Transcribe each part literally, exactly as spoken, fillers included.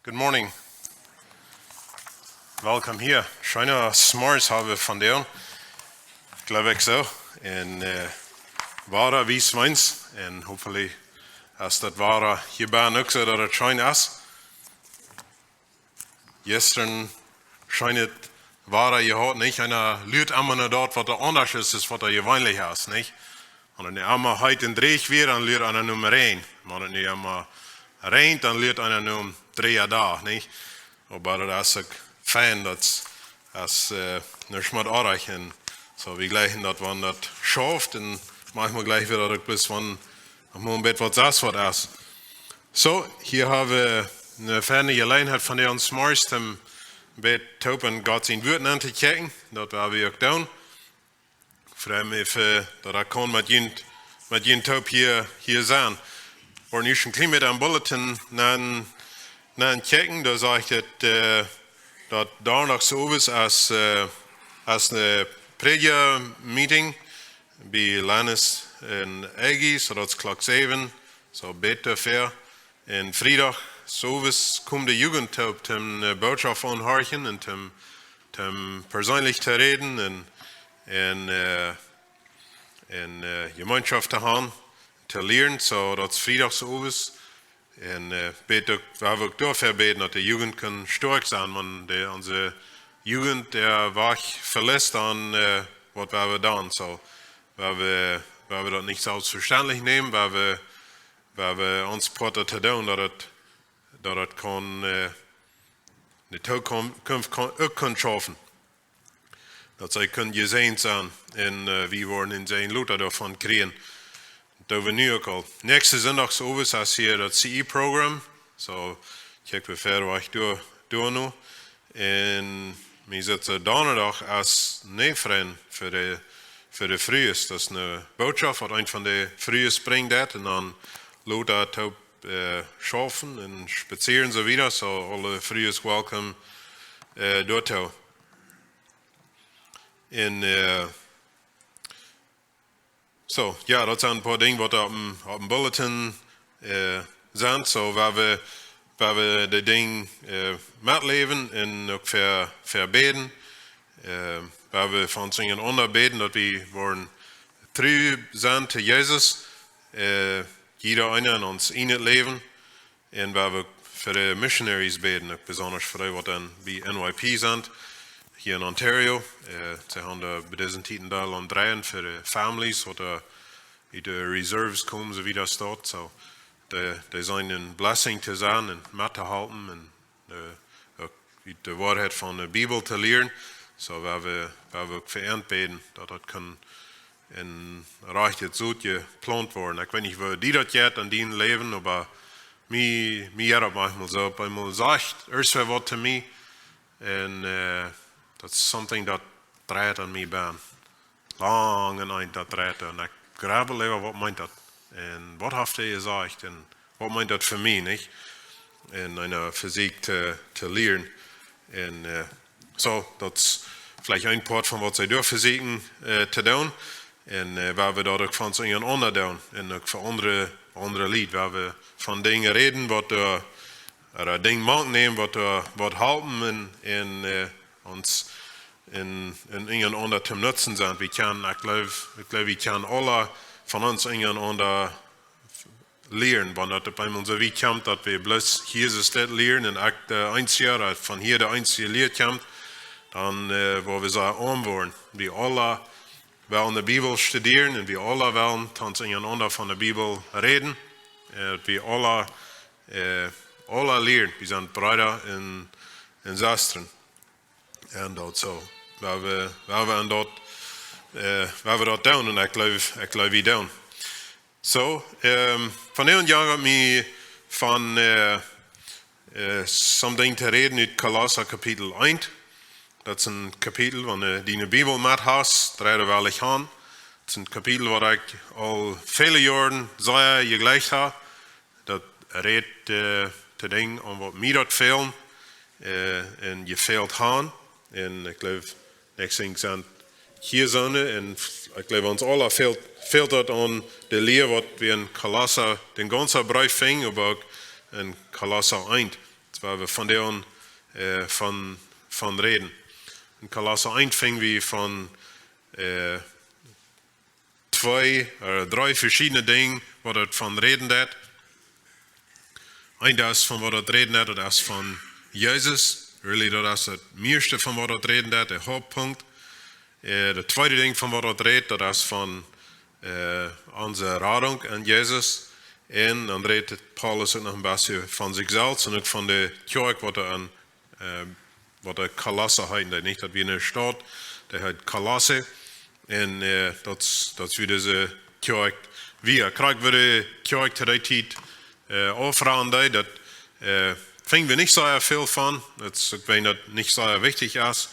Good morning. Welcome hia. Scheena S'morjes hab wie vondoag, jleew ekj soo. Un äh, Wada wiest weens. Un hopefully es daut Wada hia bie uk soo, daut et scheen es. Jistren scheen et Wada jehaut, nich? Eena luat emma no daut, waut doa aundasch es, es waut doa jeweenlich es, nich? Wan et nu emma heet un dreech wia, dan luat eena no Räajen. Wan et nu emma räajent, dan luat eena no dreeja Doag, nich? Oba daut es uk fein, daut es äh, nuscht met oajch. Un soo, wie jlikjen daut, wan daut schauft, un maunchmol jlikj wie daut uk bloos, wan noch mau een bät waut sest waut es. Soo, hia hab wie eene feine Jeläajenheit vondoag S'morjes, om een bät toop en Gott sien Wuat aun to kjikjen. Daut woa wie uk doonen. Frei mie, daut ekj kaun met junt, met junt toop hia, hia sennen. Woa nu een kjlien bät aum Bulletin no, no kjikjen, doa sajcht et äh, daut Donnadach sowes es äh, es een Prädja-Meeting bie Lannis un Eggy, soo daut es Klock säwen, soo bät ver. Un Friedach sowes kjemt de Jugend toop, om de Bootschoft aunhorchen un om, om perseenlich to räden un, un, äh, un äh, Jemeenschoft to haben, to lieren, soo daut es Friedach sowes. Un äh, bät uk, wie haben uk doafäa bäden, daut de Jugend kaun stoakj sennen, wan de, onse Jugend dän Wajch veleicht, dan äh, waut woa wie dan? Soo, wie haben, wie haben daut nich selfstvestendlich nämen, wie haben, wie haben ons Poat to doonen, daut et, daut et kaun äh, de Tookunft kaun, uk kaun schaufen. Daut see kunnen jesäajent sennen. Un äh, wie woaren een Säajen lota doavon kjrieen. Daut wie nu uk aul. Näakjsten Sindach sowes es hia daut C E Programm. Soo, kjikj wie ver, waut ekj doa, doa nu. Un mie sajcht see, Donnadach es nich frei fa de, fa de Frues. Daut es eene Bootschoft, waut eent von de Frues brinjt daut. Un dan lota toop äh, schaufen un spazieren, soo wieda. Soo, aule Frues welcome äh, doatoo. Un äh, soo, jo, daut sent een poa Dinja, waut opp dän, opp dän Bulletin äh, sent. Soo, woa wie, woa wie de Dinja äh, metläwen un uk ver, ver bäden. Äh, woa wie von ons unjarenaunda bäden, daut wie woaren tru sennen to Jesus. Äh, jieda eena en ons ieejnet Läwen. Un woa wie fa de Missionaries bäden, uk besonda fa dee, waut dan bie N Y P sent, hia en Ontario. Äh, see haben doa bie dise Tiet een Deel aun dreien fa de Families, waut doa ut de Reserves komen, soo aus daut steit. Soo, dee, dee sent eene Blessing to sennen un met to halpen un äh, uk de Woarheit von de Bibel to lieren. Soo, woa wie, woa wie uk fa an bäden, daut daut kaun en rajchtet Soot jeplaunt woaren. Ekj weet nich, woo die daut jeit en dien Läwen, oba mie, mie jeit daut maunchmol soo. Opp eemol sajcht irjentwäa waut to mie. Un äh, daut es something daut dreit aun mie bennen. Lang un eent daut dreit. Un ekj grubbel äwa, waut meent daut? Un waut haft hee jesajcht? Un waut meent daut fa mie, nich? Un eena vesieekjt to, to lieren. Un äh, soo, daut es veleicht een Poat von waut see doa vesieekjen äh, to doonen. Un äh, woa wie daut uk von ons unjarenaunda doonen. Un uk fa aundre, aundre Lied. Woa wie von Dinja räden, waut doa, ooda Dinja mank nämen, waut doa, waut halpen un, un äh, ons en, en unjarenaunda toom Nutzen sent. Wie kjennen, ekj jleew, ekj jleew, wie kjennen aule von ons unjarenaunda lieren, wan daut opp eemol soo wiet kjemt, daut wie bloos Jesus daut lieren un ekj de eensja, ooda von hia de eensja jelieet kjemt, dan äh, woa wie soo aunwoaren. Wie aule wellen de Bibel studieren un wie aule wellen ons unjarenaunda von de Bibel räden. Äh, wie aule, äh, aule lieren. Wie sent Breeda un, un Sestren. Un daut soo. Woa wie, woa wie aun daut, äh, woa wie daut doonen, un ekj jleew, ekj jleew, wie doonen. Soo, ähm, vondoag jeit et mie von äh, äh, something to räden ut Kolossa Kapitel eent. Daut es een Kapitel, wan du diene Bibel met hast, drei de Welt han. Daut es een Kapitel, waut ekj aul väle Joaren sea jejlikjt hab. Daut rät äh, to Dinja aun, waut mie daut fält, äh, un jefält han. Un ekj jleew, näakjst Dinkj sent hia soone, un ekj jleew, ons aula fält, fält daut aun de Lia, waut wie en Kolossa, dän gaunzen Breef finjen, oba uk en Kolossa eent. wua wie vondoag äh, von, von räden. En Kolossa eent finj wie von äh, twee ooda dree veschiedne Dinja, waut et von räden deit. Eent es von waut et räden deit, daut es von Jesus. Really, daut es daut mieeschte von waut et räden deit, de Hauptpunkt. Äh, daut tweede Dinkj von waut et rädt, daut es von äh, onse Radunk en Jesus. Un dan rät Paulus uk noch een bät von sikj selfst un uk von de Kjoakj, waut hee en äh, waut hee Kolossa heet, nich? Daut wia eene Staut, dee heet Kolossa. Un äh, daut, daut wia dise Kjoakj, wia, krakjt woo de Kjoakj to dee Tiet äh, aufranden deed, daut äh, finj wie nich sea väl von. Daut es uk, wan daut nich sea wichtich es.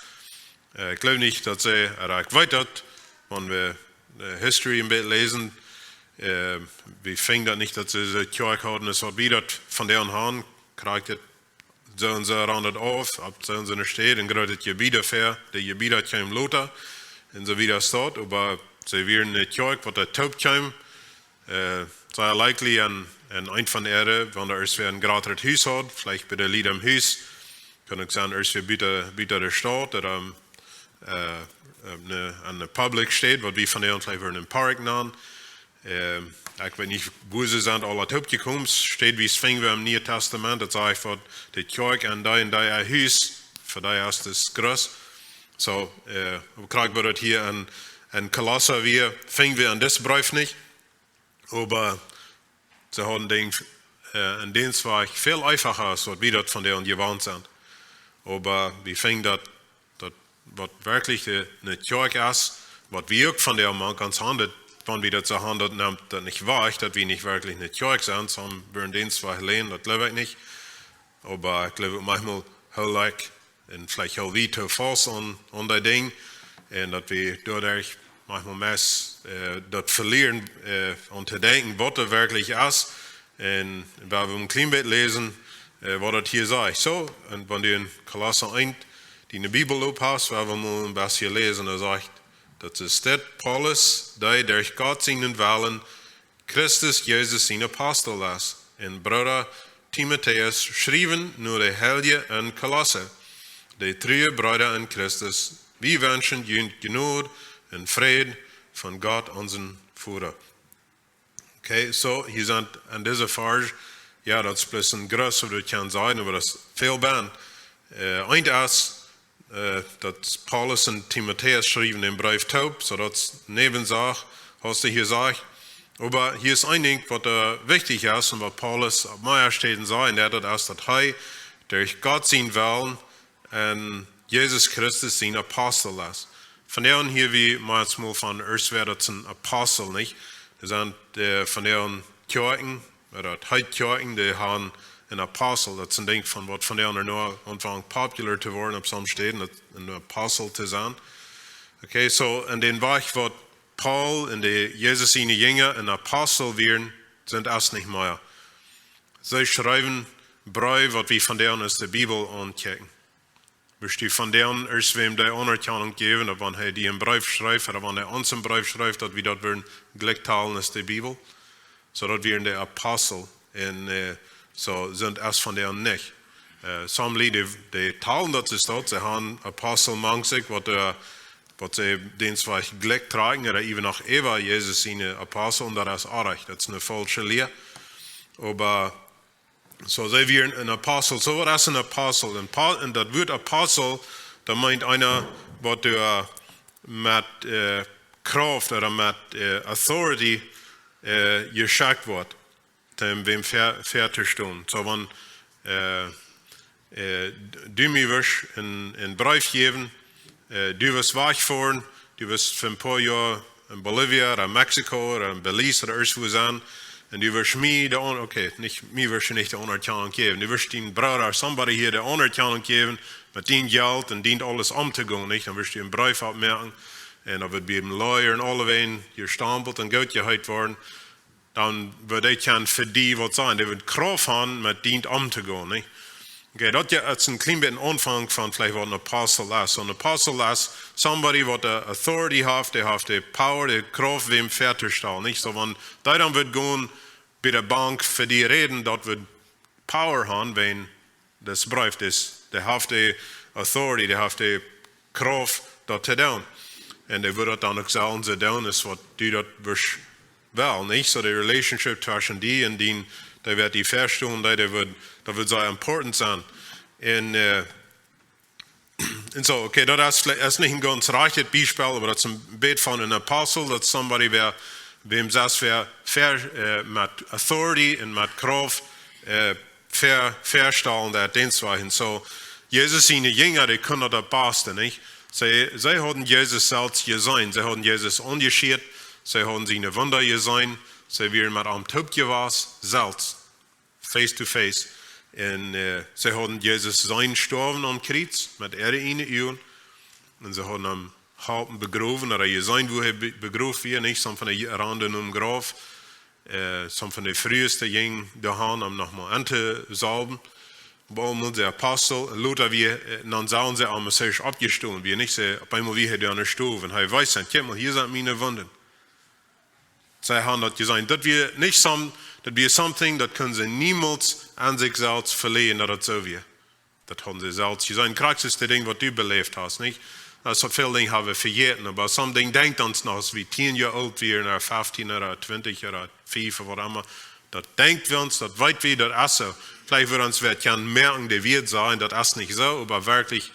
Äh, ekj jleew nich, daut see, ooda ekj weet daut, wan wie äh, History een bät läsen, äh, wie finj daut nich, daut see dise Kjoakj hauden, es waut wie daut vondoag haben, krakjt daut soo un soo rand daut auf, opp soo un soo eene Städ, een grootet Jebied doafäa, de Jebieda kjeemen lota, un soo wieda es daut, oba see wieren eene Kjoakj, waut doa toop kjeem, äh, sea likely en, en eent von äare, wan doa ieescht wäa een jratret Hus haud, veleicht bie de Lied aum Hus, kunn uk sennen, ieescht wäa buten, buten de Staut, ooda äh, aun eene, aun eene public Städ, waut wie vondoag veleicht wudden een Park nanen. Äh, ekj weet nich, woo see sent aula toop jekomen. Städtwies finj wie em Nieen Tastament, daut sajcht waut, de Kjoakj en dee un dee äa Hus, fa dee es daut groot. Soo, äh, krakjt woo daut hia en, en Kolossa wia, finj wie en dis Breef nich. Oba see hauden Dinja äh, en dän Wajch väl eefacha aus waut wie daut vondoag jewant sent. Oba wie finjen daut, daut waut werkjlich de, eene Kjoakj es, waut wie uk vondoag mank ons haben, daut, wan wie daut soo haben, daut nemt daut nich wajch, daut wie nich werkjlich eene Kjoakj sent, sonda wudden dän Wajch läwen, daut jleew ekj nich. Oba ekj jleew, maunchmol hool ekj un veleicht hool wie too faust aun, aun daut Dinkj. Un daut wie doaderch maunchmol meist äh, daut velieren äh, aun to denkjen, waut et werkjlich es. Un wie wellen een kjlien bät läsen, äh, waut daut hia sajcht. Soo, un wan du en Kolossa eent diene Bibel opp hast, wie wellen mol een bät läsen. Doa sajcht, daut es dit: Paulus, dee derch Gott sienen Wellen Christus Jesus sien Apostel es, un Brooda Timotäus, jeschräwen no de Heilje en Kolossa, de true Breeda en Christus. Wie wenschen junt Jnod un Fräd von Gott, onsen Voda. Okay, soo, hia sent en dise Varsch, jo, daut es bloos een Gruss, waut wie kjennen sajen, oba daut es väl bie. Äh, eent es, äh, daut Paulus un Timotäus schriewen dän Breef toop, soo daut es eene Näwensach, aus hee hia sajcht. Oba hia es een Dinkj, waut äh, wichtich es un waut Paulus opp mea Städen sajcht, un daut es, daut hee derch Gott sienen Wellen un Jesus Christus sien Apostel es. Vondoag hia wie maunchmol von ieescht wäa daut es een Apostel, nich? Doa sent äh, vondoag Kjoakjen, ooda daut heet Kjoakjen, dee haben een Apostel. Daut es een Dinkj von waut vondoag noch aunfangt popular to woaren opp some Städen, daut een Apostel to sennen. Okay, soo, en dän Wajch waut Paul un de Jesus siene Jinja een Apostel wieren, sent es nich mea. See schriewen Breew, waut wie vondoag aus de Bibel aunkjikjen. Wurscht du vondoag ieescht wäm dee Aunerkjanunk jäwen, daut wan hee die een Breef schrift, ooda wan hee ons een Breef schrift, daut wie daut wudden jlikj talen aus de Bibel, soo daut wieren de Apostel. Un äh, soo sent es vondoag nich. Äh, some Lied, dee, dee talen daut es daut, see haben Apostel mank sikj, waut äh, waut see dän Wajch jlikj trakjen, ooda äwen noch äwa Jesus siene Apostel, un daut es oajch, daut es eene faulsche Lia. Oba soo, see wieren een Apostel. Soo, waut es een Apostel? Een Pa-, un daut Wuat Apostel, daut meent eena, waut doa met äh, Krauft ooda met äh, Authority äh, jeschekjt woat, om wäm väa-, väatostonen. Soo, wan äh, äh, du mie wurscht een, een Breef jäwen, äh, du wurscht wajchfoaren, du wurscht fa een poa Joa en Bolivia ooda Mexiko ooda en Belize ooda ieescht wua sennen, un du wurscht mie de Aun-, okay, nich, mie wurscht du nich de Aunerkjanunk jäwen, du wurscht dienen Brooda, somebody hia de Aunerkjanunk jäwen, met dien Jelt un dient aules omtogonen, nich? Dan wurscht du een Breef oppmoaken, un daut wudd bie dän Lawyer un aulewäajen jestampelt un goot jeheet woaren. Dan wudd ekj kjennen fa die waut sajen. Dee wudd Krauft haben, met dient omtogonen, nich? Okay, daut je, daut es een kjlien bät een Aunfank von veleicht waut een Apostel es. Soo een Apostel es somebody waut de Authority haft, dee haft de Power, de Krauft, wäm väatostalen, nich? Soo, wan dee dan wudd gonen bie de Bank fa die räden, daut wudd Power haben, wan Dis Breef, dis, dee haft de authority, dee haft de Krauft daut to doonen. Un dee wudd daut dan uk sellen soo doonen, es waut du daut wurscht wellen, nich? So de relationship tweschen die un dien, dee woat die vestonen, dee, dee wudd, daut wudd sea important sennen. Un, äh, un soo, okay, daut es, es nich een gaunz rajchtet Biespel, oba daut es een bät von een Apostel, daut somebody wäa, wäm sest wäa ver, äh, met authority un met Krauft, äh, ver, verstalen daut Deenst wea. Un soo, Jesus siene Jinja, dee kunnen daut best, nich? See, see hauden Jesus selfst jeseenen, see hauden Jesus aunjeschieet, see hauden siene Wunda jeseenen, see wieren met am toop jewast, selfst, face to face. Un, äh, see hauden Jesus seenen stoawen aum Kjriez met äare eejne Uagen. Un see hauden am halpen begrowen, daut hee jeseenen, wua hee be-, begrowen wia, nich? Some von de Randen aum Grauf, äh, some von de Frues jinjen doahan, am nochmol auntosalwen. Oba aulmol de Apostel, un lota wia, äh, dan sagen see, am es hee oppjestonen, wia nich, see, opp eemol wia hee doa enne Stow, un hee wees an, kjikj mol, hia sent miene Wunden. See hauden daut jeseenen. Daut wia nich some, daut wia something, daut kunnen see niemols aun sikj selfst veläajen, daut daut soo wia. Daut hauden see selfst jeseenen. Krakjt es daut Dinkj, waut du beläft hast, nich? Daut es, väl Dinja hab wie vejäten, oba some Dinja denkjt ons noch, aus wie tieen Joa oolt wieren, ooda feftieen, ooda twintich, ooda fief, ooda waut emma. Daut denkjt wie ons, daut weet wie, daut es soo. Veleicht wudd ons wäa kjennen moakjen, dee wudd sajen, daut es nich soo, oba werkjlich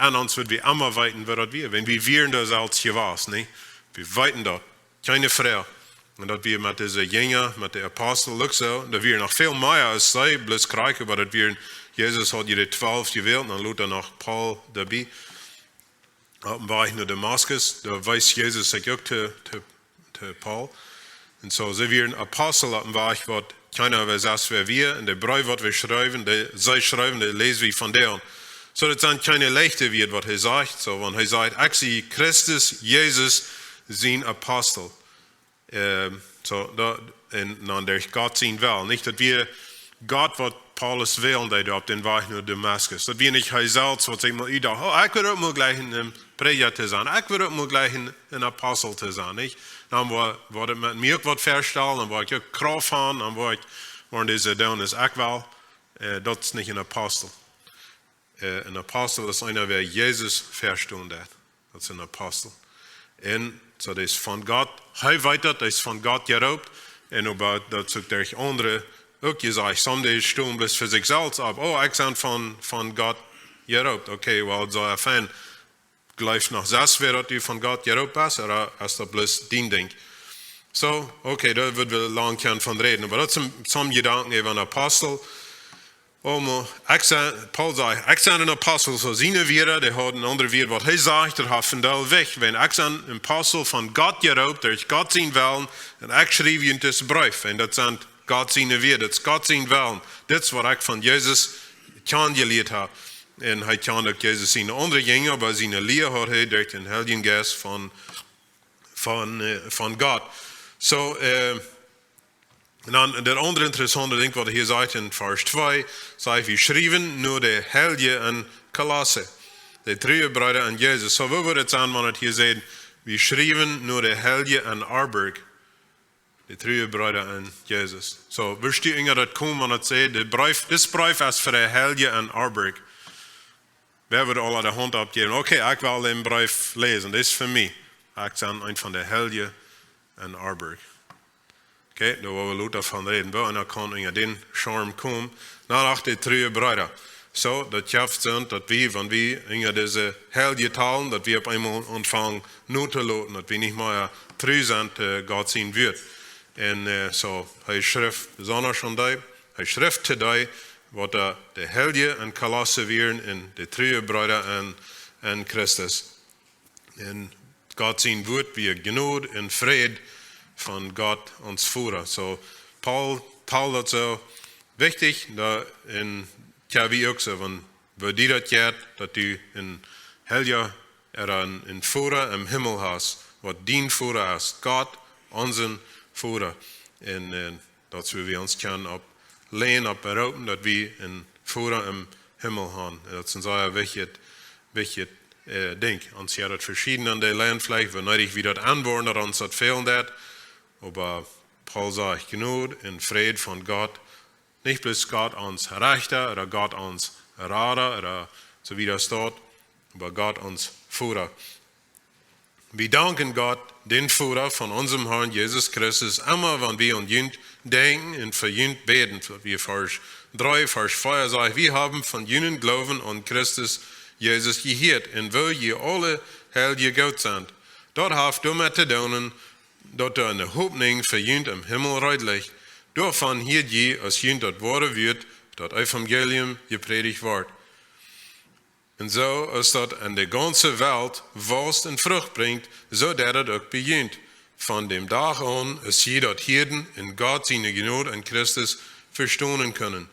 aun ons wudd wie emma weeten, woo daut wia. Wan wie wieren doa selfst jewast, nich? Wie weeten daut. Kjeene Froag. Un daut wia met dise Jinja, met de Apostel uk soo. Doa wieren noch väl mea aus see, bloos krakjt, oba daut wieren, Jesus haud hia de twalf jewält, un dan lota noch Paul doabie. Opp däm Wajch no Damaskus, doa wees Jesus sikj uk to, to, to Paul. Un soo, see wieren Apostel opp däm Wajch, waut kjeena weet, sest wäa wia. Un de Breew, waut wie schriewen, dee, see schriewen, dee läs wie von dee aun. Soo, daut sent kjeene leichte Wieed, waut hee sajcht. Soo, wan hee sajcht, ekj sie Christus Jesus sien Apostel. Ähm, soo, daut, un dan derch Gott sien Wellen. Nich daut wia Gott, waut Paulus wellen deed opp dän Wajch no Damaskus. Daut wia nich hee selfst, waut sikj mol utdocht, oh, ekj wudd uk mol jlikj een, een Prädja to sennen. Ekj wudd uk mol jlikj een, een Apostel to sennen, nich? Dan woa, woa ekj met mie uk waut vestalen, dan woa ekj uk Krauft haben, dan woa ekj, woaren dise doonen, aus ekj well. Äh, daut es nich een Apostel. Äh, een Apostel es eena, wäa Jesus vestonen deit. Daut es een Apostel. Un soo, daut es von Gott. Hee weet daut, hee es von Gott jeroopt. Un oba daut es uk derch aundre uk jesajcht. Some, dee stonen bloos fa sikj selfst opp. Oh, ekj sie von, von Gott jeroopt. Okay, well, soo, äh, fein. Jleew noch selfst, wäa daut du von Gott jeroopt best, ooda es daut bloos dien Dinkj? Soo, okay, doa wudden wie lang kjennen von räden. Oba daut sent some Jedanken äwa een Apostel. Omo, ekj sie, Paul sajcht, ekj sie een Apostel, soo siene Wieed, dee haud een aundre Wieed, waut hee sajcht, daut haft een Deel Jewicht. Wan ekj sie een Apostel von Gott jeroopt, derch Gott sien Wellen, un ekj schriew junt disen Breef, un daut sent Gott siene Wieed, daut es Gott sien Wellen. Dit es, waut ekj von Jesus kjanen jelieet hab. Un hee kjand uk Jesus siene aundre Jinja, oba siene Lia haud hee derch dän Heiljen Jeist von, von, äh, von Gott. Soo, äh, Un dan daut aundre interessaunte Dinkj, waut hee hia sajcht en Varsch twee, sajcht, wie schriewen no de Heilje en Kolosse, de true Breeda en Jesus. Soo, woo wudd et sennen, wan et hia sajcht, wie schriewen no de Heilje en Arburg, de true Breeda en Jesus? Soo, wurscht du unja daut komen, wan et sajcht, de Breef, dis Breef es fa de Heilje en Arburg? Wäa wudd aul de Haunt oppjäwen? Okay, ekj well dän Breef läsen, dit es fa mie. Ekj sie eena von de Heilje en Arburg. Okay, doa woa wie lota von räden. Woo eena kaun unja dän Schirm komen. Dan uk de true Breeda. Soo, daut jeft Senn, daut wie, wan wie unja dise Heilje talen, daut wie opp eemol aunfangen no to loten, daut wie nich mea tru sent, äh, Gott sien Wort. Un, äh, soo, hee schrift besonda aun dee, hee schrift to dee, waut de, de Heilje en Kolosse wieren un de true Breeda en, en Christus. Un Gott sien Wort wia Jnod un Fräd von Gott ons Voda. Soo, Paul, Paul daut soo wichtich, daut en, jo, wie uk soo, wan, woo die daut jeit, daut du een Heilja, ooda een, een Voda em Himmel hast, waut dien Voda es, Gott, onsen Voda. Un, äh, daut wie ons kjennen opp, läwen, opp beroopen, daut wie een Voda em Himmel haben. Un daut es een sea wichtjet, wichtjet, äh, Dinkj. Ons jeit daut veschieden aun de Lien veleicht, woo needich wie daut aunwoaren, daut ons daut fälen deit. Oba Paul sajcht, Jnod un Fräd von Gott, nich bloos Gott ons Rechta ooda Gott ons Rada, oda soo aus daut steit, oba Gott ons Voda. Wie danken Gott, dän Voda von onsem Harn Jesus Christus, emma wan wie aun junt denkjen un fa junt bäden. Soo aus Varsch dree, Varsch vea sajcht: Wie haben von junen Gloowen aun Christus Jesus jehieet un woo jie aule Heilje goot sent. Daut haft doamet to doonen, daut doa eene Hopninj fa junt em Himmel reed licht. Doavon hieed jie, aus junt daut woare Wuat, daut Evangelium, jeprädicht wort. Un soo aus daut en de gaunze Welt wausst un Frucht brinjt, soo deit daut uk bie junt, von däm Dach aun, aus jie daut hieeden un Gott siene Jnod en Christus vestonen kunnen.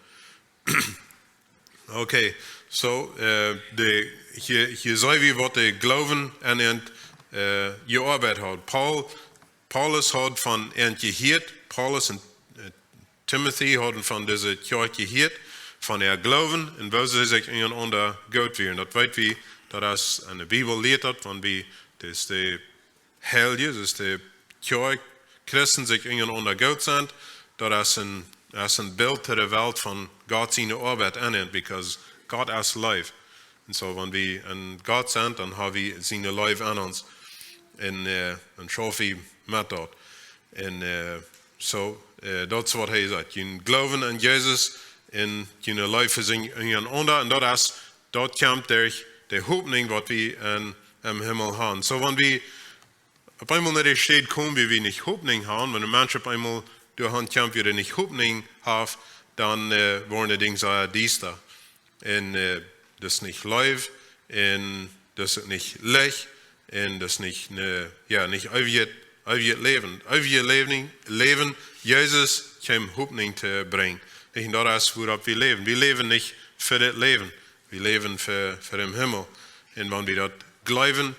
Okay, soo, äh, de, hia, hia seene wie, waut de Gloowen aun an, äh, jeoabeit haud. Paul, Paulus haud von an jehieet, Paulus un, äh, Timothy hauden von dise Kjoakj jehieet, von äa Gloowen un woo see sikj unjarenaunda goot wieren. Daut weet wie, daut es en de Bibel lieet daut, wan wie, daut es de Heilje, daut es de Kjoakj, Christen sikj unjarenaunda goot sent, daut es een, es een Bilt to de Welt von Gott siene Oabeit aun an, because Gott es Leew. Un soo, wan wie en Gott sent, dan ha wie siene Leew aun ons. Un, äh, dan schauf wie met daut. Un, äh, soo, äh, daut es waut hee sajcht. Jun Gloowen aun Jesus un june Leew fa sikj unjarenaunda. Un daut es, daut kjemt derch de Hopninj, waut wie en, em Himmel haben. Soo, wan wie opp eemol no de Städ komen, wua wie nich Hopninj haben, wan de Mensch opp eemol doahan kjemt, wua hee nich Hopninj haft, dan, äh, woaren de Dinja sea diesta. Un, äh, daut es nich Leew, un daut es nich Licht, un daut es nich, ne, jo, nich eewjet, eewjet Läwen. Eewjet Läwen, Läwen, Jesus kjeem Hopninj to brinjen. Nich, un daut es, wuaropp wie läwen. Wie läwen nich fa dit Läwen. Wie läwen fa, fa dän Himmel. Un wan wie daut jleewen,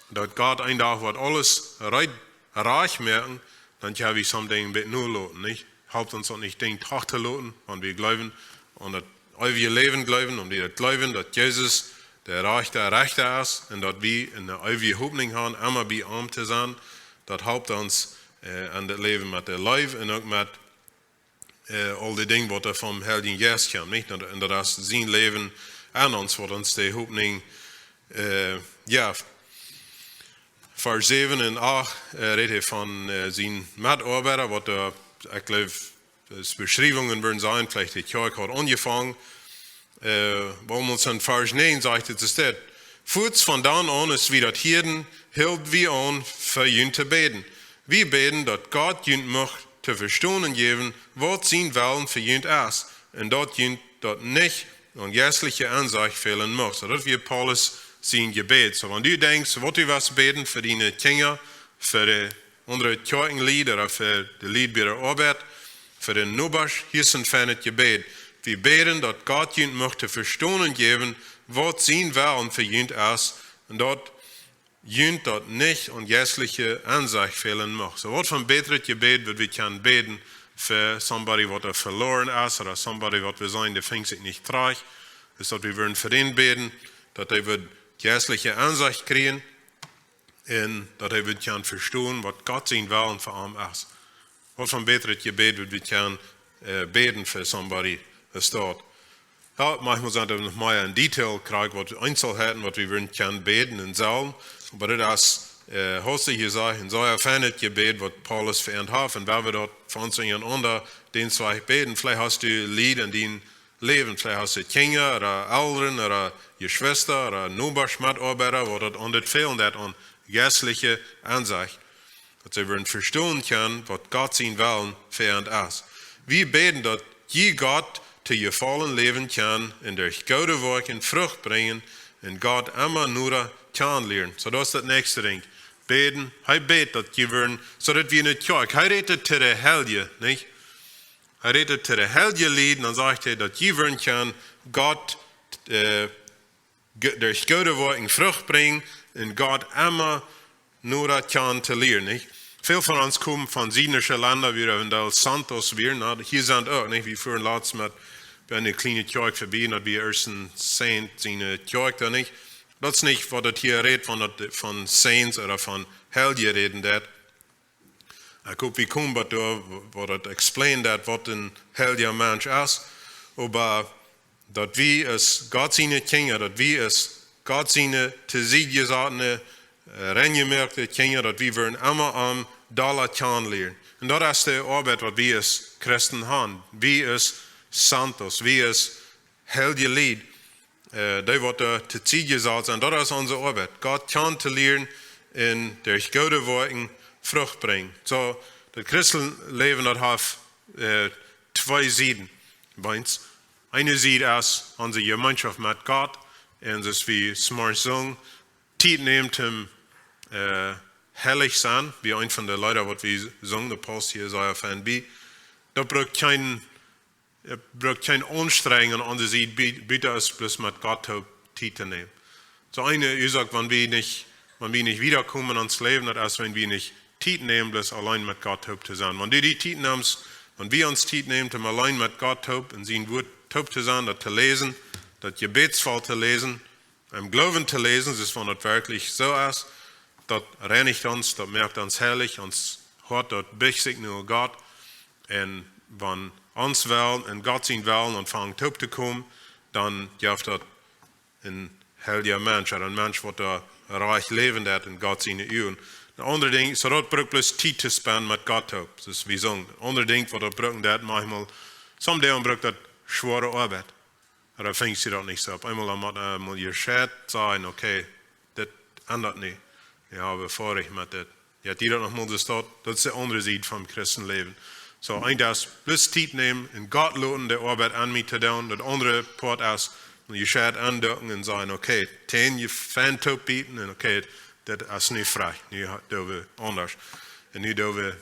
daut Gott een Dach woat aules reed, rajcht moaken, dan kjenn wie someting een bät noloten, nich? Halpt ons daut nich, Dinja trigj to loten, wan wie jleewen, aun daut eewje Läwen jleewen, wan wie daut jleewen, daut Jesus de rajchta Rechta es un daut wie eene eewje Hopninj haben, emma bie am to sennen, daut halpt ons, äh, en daut Läwen met de Leew un uk met äh, aul dee Dinja, waut doa vom Heiljen Jeist kjemt, nich? Un, un daut es sien Läwen aun ons, waut ons de Hopninj, äh, jo, Varsch säwen un acht, äh, rät hee von, äh, siene Metoabeida, waut doa, ekj jleew, aus Beschriewungen wudden sennen, veleicht de Kjoakj haud aunjefongen, äh, wua wie ons en Varsch näajen sajcht, et es dit: Fuaz von dan aun, aus wie daut hieeden, hilden wie aun, fa junt to bäden. Wie bäden, daut Gott junt mucht to vestonen jäwen, waut sien Wellen fa junt es, un daut junt daut nich aun jeistliche Ensecht fälen mucht. Soo, daut wia Paulus sien Jebäd. Soo, wan du denkjst, waut du wurscht bäden fa diene Kjinja, fa de aundre Kjoakjenlied, ooda fa de Lied bie de Oabeit, fa de Nobasch, hia es een feinet Jebäd. Wie bäden, daut Gott junt mucht to vestonen jäwen, waut sien Wellen fa junt es, un daut junt daut nich aun jeistliche Ensecht fälen mucht. Soo, waut fa een bätret Jebäd wudd wie kjennen bäden fa somebody, waut doa veloaren es, ooda somebody, waut wie seenen, dee finjt sikj nich trigj. Daut es, daut wie wudden fa dän bäden, daut hee wudd jeistliche Ensecht kjrieen, un daut hee wudd kjennen vestonen, waut Gott sien Wellen fa am es. Waut fa een bätret Jebäd wudd wie kjennen, äh, bäden fa somebody, es daut. Jo, maunchmol sent doa noch mea en Detail, krakjt waut Eenselheiten, waut wie wudden kjennen bäden un sellen. Oba dit es, äh, haud ekj jesajcht, een sea feinet Jebäd, waut Paulus fa an haft. Un wan wie daut fa ons unjarenaunda dän Wajch bäden, veleicht hast du Lied en dien Läwen, veleicht hast du Kjinja ooda Elren ooda Jeschwista ooda Nobasch, Metoabeida, waut daut aun dit fälen deit aun jeistliche Ensecht. Daut see wudden vestonen kjennen, waut Gott sien Wellen fa an es. Wie bäden, daut jie Gott to Jefaulen läwen kjennen un derch goode Woakjen Frucht brinjen un Gott emma noda kjanen lieren. Soo, daut es daut näakjste Dinkj. Bäden, hee bät, daut jie wudden, soo daut wie nich kjoakj. Hee rät to de Heilje, nich? Hee rät to de Heilje Lied, dan sajcht hee, daut jie wudden kjennen Gott, äh, ge-, derch goode Woakjen Frucht brinjen un Gott emma noda kjanen to lieren, nich? Väl von ons komen von siednische Lenda, wua wie en Deel Santos wieren, na, hia sent uk, nich? Wie fuaren latst met, bie eene kjliene Kjoakj verbie, daut wia Ersten Saint siene Kjoakj doa, nich? Daut es nich, waut daut hia rät, von daut, von Saints ooda von Heilje räden deit. Ekj hop, wie komen waut doa, waut daut explain deit, waut een heilja Mensch es. Oba daut wie aus Gott siene Kjinja, daut wie aus Gott siene to Sied jesatene, äh, reinjemoakte Kjinja, daut wie wellen emma am dolla kjanen lieren. Un daut es de Oabeit, waut wie aus Christen haben. Wie aus Santos, wie aus heilje Lied, äh, dee waut doa to Sied jesat sent, daut es onse Oabeit. Gott kjanen to lieren un derch goode Woakjen Frucht brinjen. Soo, daut Christenläwen, daut haft, äh, twee Sieden. Eent, eene Sied es onse Jemeenschoft met Gott. Un soo aus wie zemorjes sungen, Tiet nämen toom, äh, heilich sennen, wie eent von de Leeda, waut wie sungen, daut passt hia sea fein bie. Daut brukt kjeen, daut brukt kjeen Aunstrenjunk aun onse Sied, bie-, bäta es bloos met Gott toop Tiet to nämen. Soo eene Uasoak, wan wie nich, wan wie nich wieda komen en ons Läwen, daut es, wan wie nich Tiet nämen, bloos auleen met Gott toop to sennen. Wan du die Tiet nemst, wan wie ons Tiet nämen, om auleen met Gott toop en sien Wort toop to sennen, daut to läsen, daut jebädsvoll to läsen, em Gloowen to läsen, soo aus wan daut werkjlich soo es, daut reinicht ons, daut moakt ons heilich, ons Hoat, daut biecht sikj no Gott. Un wan ons Wellen un Gott sien Wellen aunfangen toop to komen, dan jeft daut een heilja Mensch, ooda een Mensch, waut doa rajcht läwen deit en Gott siene Uagen. Een aundret Dinkj, soo daut brukt bloos Tiet to spenden met Gott toop. Soo aus wie sungen. Een aundret Dinkj, waut daut brukt, daut maunchmol, sommje Doag brukt daut schwoare Oabeit. Ooda finjst du daut nich soo? Opp eemol dan mott, äh, mol jescheit sennen, okay, dit endat nich. Jo, befäa ekj met dit. Jo, die daut noch mol soo steit, daut es de aundre Sied vom Christenläwen. Soo, eent es bloos Tiet nämen un Gott loten de Oabeit aun mie to doonen. Daut aundre Poat es, mol jescheit aunducken un sajen, okay, Tänen je fein toop bieten un okay, dit es nu frie, nu ha-, doo wie aundasch. Un nu doo wie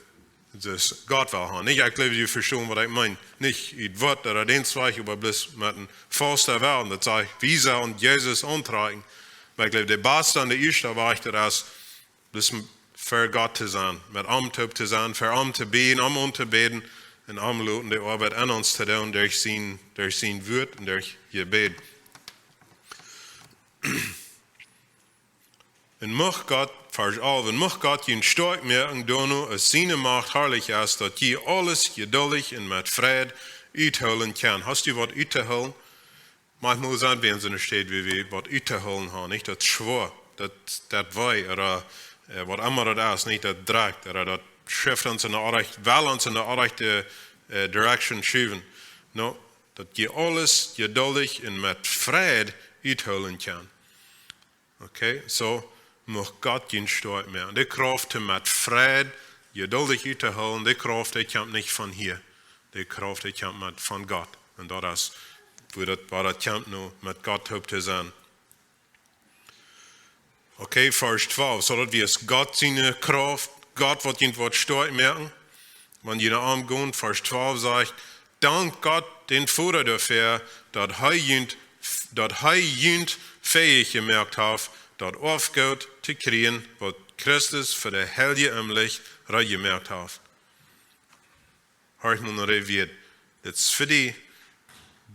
soo aus Gott well haben. Nich, ekj jleew, jie vestonen, waut ekj meen. Nich ut waut ooda dän Zweich, oba bloos met een fausten Wellen. Daut sajcht, wie sellen Jesus auntrakjen. Oba ekj jleew, de baste un de ieeschte Wajch, daut es, bloos m-, fa Gott to sennen, met am toop to sennen, fa am to bäden, am auntobäden, un am loten de Oabeit aun ons to doonen, derch sien, derch sien Wort un derch Jebäd. Un mucht Gott, Varsch alf, un mucht Gott junt stoakj moaken doano, aus siene Macht harlich es, daut jie aules jeduldich un met Freid uthoolen kjennen. Hast du waut uttoolen? Maunchmol sent wie en soone Städ, wua wie waut uttoolen haben, nich? Daut es schwoa, daut, daut wee, ooda, äh, waut emma daut es, nich? Daut drekjt, ooda daut schuft ons en de orrajchte, well ons en de orrajchte, äh, direction schuwen. No, daut jie aules jeduldich un met Freid uthoolen kjennen. Okay, soo mucht Gott junt stoakj moaken. De Krauft om met Freid jeduldich uttoolen, de Krauft, dee kjemt nich von hia. De Krauft, dee kjemt met, von Gott. Un daut es, wua daut, wua daut kjemt, nu met Gott toop to sennen. Okay, Varsch twalf. Soo daut wie aus Gott siene Krauft, Gott waut junt woat stoakj moaken, wan jie no am gonen, Varsch twalf sajcht: Dankt Gott, dän Voda, doafäa, daut hee junt, daut hee junt fäich jemoakt haft, daut Oafgoot to kjrieen, waut Christus fa de Heilje em Licht reed jemoakt haft. Horch mol no de Wieed. Dit es fa die.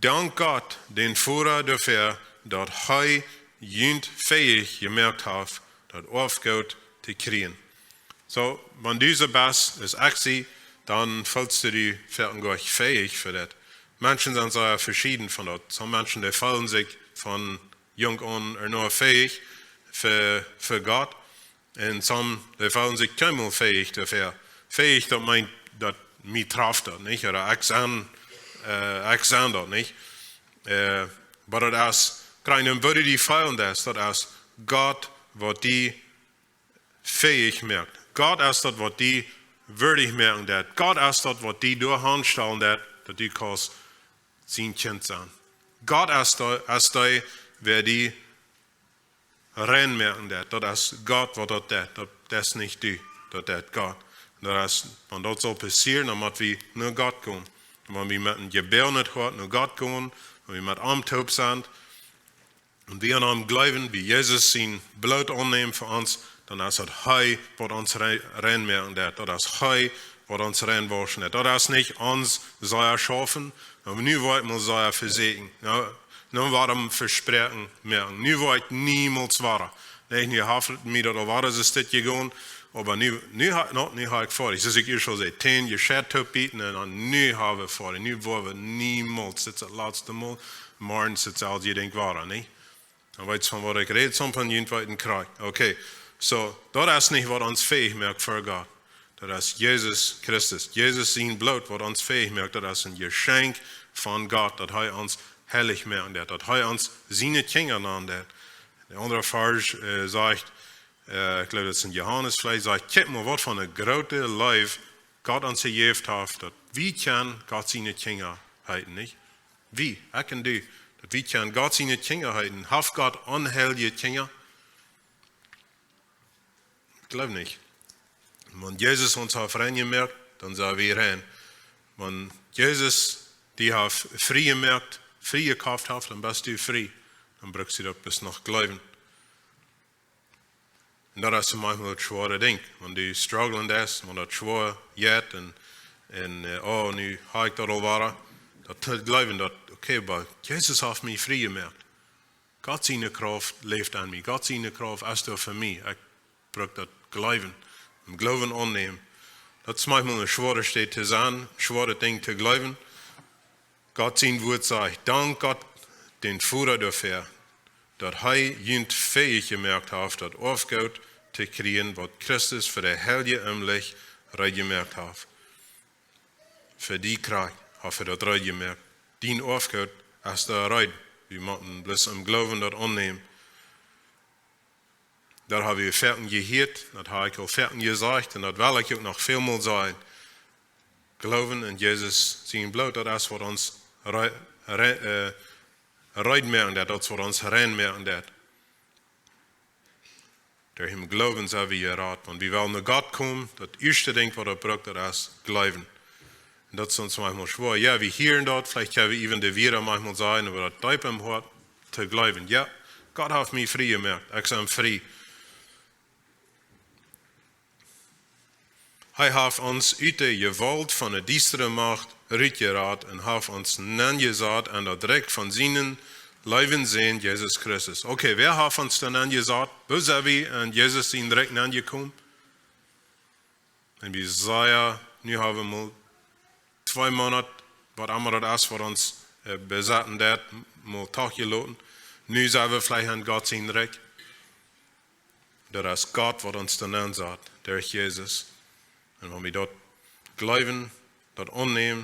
Dankt Gott, dän Voda, doafäa, daut hee junt fäich jemoakt haft, daut Oafgoot to kjrieen. Soo, wan du soo best aus ekj sie, dan feelst du die veleicht goanich fäich fa daut. Menschen sent sea veschieden von daut. Sommje Menschen, dee feelen sikj von junk aun ea fäich fa, fa Gott. Un sommje, dee feelen sikj kjeenmol fäich doafäa. Fäich, daut meent, daut mie traft daut nich, ooda ekj sie, äh, ekj sie daut nich. Äh, oba daut es, krakjt en woo du die feelst, daut es, daut es Gott, waut die fäich moakt. Gott es daut, waut die wieedich moaken deit. Gott es daut, waut die doa aunstalen deit, daut du kaust sien Kjint sennen. Gott es daut, es dee, wäa die rein moaken deit. Daut es Gott, waut daut deit. Daut, daut es nich du. Daut deit Gott. Daut es, wan daut saul passieren, dan mott wie no Gott gonen. Wan wie met een jebäanet Hoat no Gott gonen, wan wie met am toop sent, un wie aun am jleewen, wie Jesus sien Bloot aunnämen fa ons, dan es daut hee, waut ons rei-, rein moaken deit. Daut es hee, waut ons reinwauschen deit. Daut es nich ons sea schaufen, oba nu woa ekj mol sea vesieekjen. Nu, nu woa ekj am Vespräakjen moaken. Nu woa ekj niemols wada. Nä, nu haft mie daut aul wada soo stich jegonen, oba nu, nu ha, no, nu ha ekj foadich. Soo aus ekj ieescht aul säd, Tänen, jescheit toop bieten un dan nu ha wie foadich. Nu woa wie niemols, dit es daut latste Mol, Morjen es daut selwje Dinkj wada, nich? Dan weetst von waut ekj räd, somje von junt weeten krakjt. Okay, so, daut es nich waut ons fäich moakt fa Gott. Daut es Jesus Christus. Jesus sien Bloot waut ons fäich moakt, daut es een Jeschenkj von Gott, daut hee ons heilich moaken deit, daut hee ons siene Kjinja nanen deit. De aundre Varsch, äh, sajcht, äh, ekj jleew daut es en Johanes veleicht, sajcht: "Kjikj mol waut fa eene groote Leew Gott ons jejäft haft, daut wie kjennen Gott siene Kjinja heeten", nich? Wie, ekj un du, daut wie kjennen Gott siene Kjinja heeten. Haft Gott onheilje Kjinja? Ekj jleew nich. Wan Jesus ons haft rein jemoakt, dan sent wie rein. Wan Jesus die haft frie jemoakt, frie jekoft haft, dan best du frie. Dan brukst du daut bloos noch jleewen. Un daut es manchmol daut schwoare Dinkj. Wan du strugglen deist, wan daut schwoa jeit un, un, äh, oh, nu hab ekj daut aul wada. Daut to jleewen daut, okay, oba Jesus haft mie frie jemoakt. Gott siene Krauft läft aun mie. Gott siene Krauft es doa fa mie. Ekj bruk daut jleewen. Em Gloowen aunnämen. Daut es manchmol eene schwoare Städ to sennen, schwoaret Dinkj to jleewen. Gott sien Wort sajcht: "Dank Gott, dän Voda, doafäa, daut hee junt fäich jemoakt haft, daut Oafgoot to kjrieen, waut Christus fa de Heilje em Licht reed jemoakt haft." Fa die krakjt haft hee daut reed jemoakt. Dien Oafgoot es doa reed. Wie motten bloos em Gloowen daut aunnämen. Daut hab wie foaken jehieet, daut hab ekj aul foaken jesajcht un daut well ekj uk noch väl mol sajen. Gloowen aun Jesus sien Bloot, daut es waut ons re-, re-, äh, rein moaken deit, daut es waut ons rein moaken deit. Derch em Gloowen sent wie jerat. Wan wie wellen no Gott komen, daut ieeschte Dinkj waut daut brukt, daut es jleewen. Un daut es ons manchmol schwoa. Jo, wie hieren daut, veleicht kjenn wie äwen de Wieed manchmol sajen, oba daut deep em Hoat to jleewen. Jo, Gott haft mie frie jemoakt, ekj sie frie. Hee haft ons ut de Jewault von de diestre Macht rutjerat un haft ons nenjesat aun daut Rikj von sienen leewen Sän Jesus Christus. Okay, wäa haft ons dan nenjesat? Woo sent wie aun Jesus sien Rikj nenjekomen? Un wie sajen, nu hab wie mol twee Moonat, waut emma daut es, waut ons, äh, besaten deed, mol toojeloten. Nu sent wie veleicht aun Gott sien Rikj. Daut es Gott, waut ons doa nenjeit, derch Jesus. Un wan wie daut jleewen, daut aunnämen,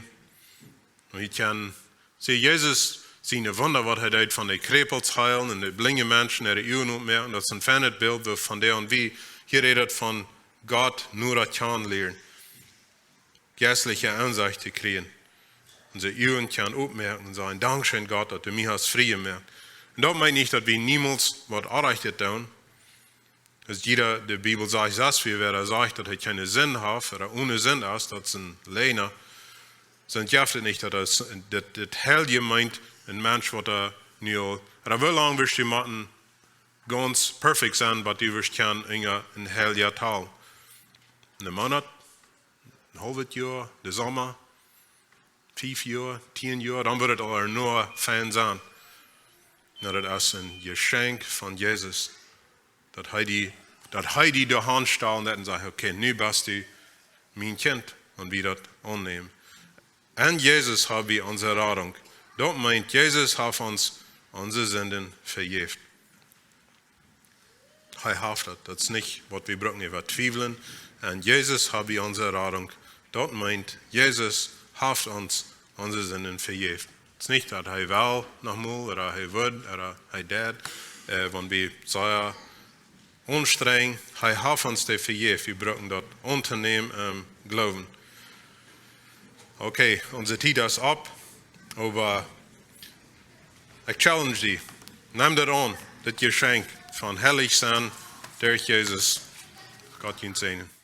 un wie kjennen, see, Jesus siene Wunda, waut hee deed von de Kjrepels heelen un de blinje Menschen äare Uagen opmoaken, daut es een feinet Bilt, woo von dee aun wie hia räden von Gott noda kjanen lieren, jeistliche Ensecht to kjrieen. Onse Uagen kjennen opmoaken un sajen: "Dankscheen, Gott, daut du mie hast frie jemoakt." Un daut meent nich, daut wie niemols waut Orrajchtet doonen. Aus jieda, de Bibel sajcht, sest wie, wäa sajcht, daut hee kjeene Sind haft, ooda one Sind es, daut es een Läajna. Soo jeft et nich, daut es, daut, daut Heilje meent een Mensch, waut doa nu aul, ooda woo lang woascht du motten gaunz perfekt sennen, bat du woascht kjennen unja een Heilja talen? Een Moonat? Een haulwet Joa? De Somma? Fief Joa? Tieen Joa? Dan woat et aul noch fein sennen. Na, daut es een Jeschenkj von Jesus. Daut hee die, daut hee die doa hanstalen deit un sajcht: "Okay, nu best du mien Kjint", wan wie daut aunnämen. Aun Jesus hab wie onse Radunk. Daut meent, Jesus haft ons onse Sinden vejäft. Hee haft daut. Daut es nich, waut wie brucken äwa twiewlen. Aun Jesus hab wie onse Radunk. Daut meent, Jesus haft ons onse Sinden vejäft. Daut es nich, daut hee well noch mol, ooda hee wudd, ooda hee deed, äh, wan wie sea aunstrenjen, hee haft ons dee vejäft. Wie brucken daut auntonämen em Gloowen. Okay, onse Tiet es opp, oba ekj challenge die. Nem daut aun, daut Jeschenkj von heilich sennen derch Jesus. Gott junt säajnen.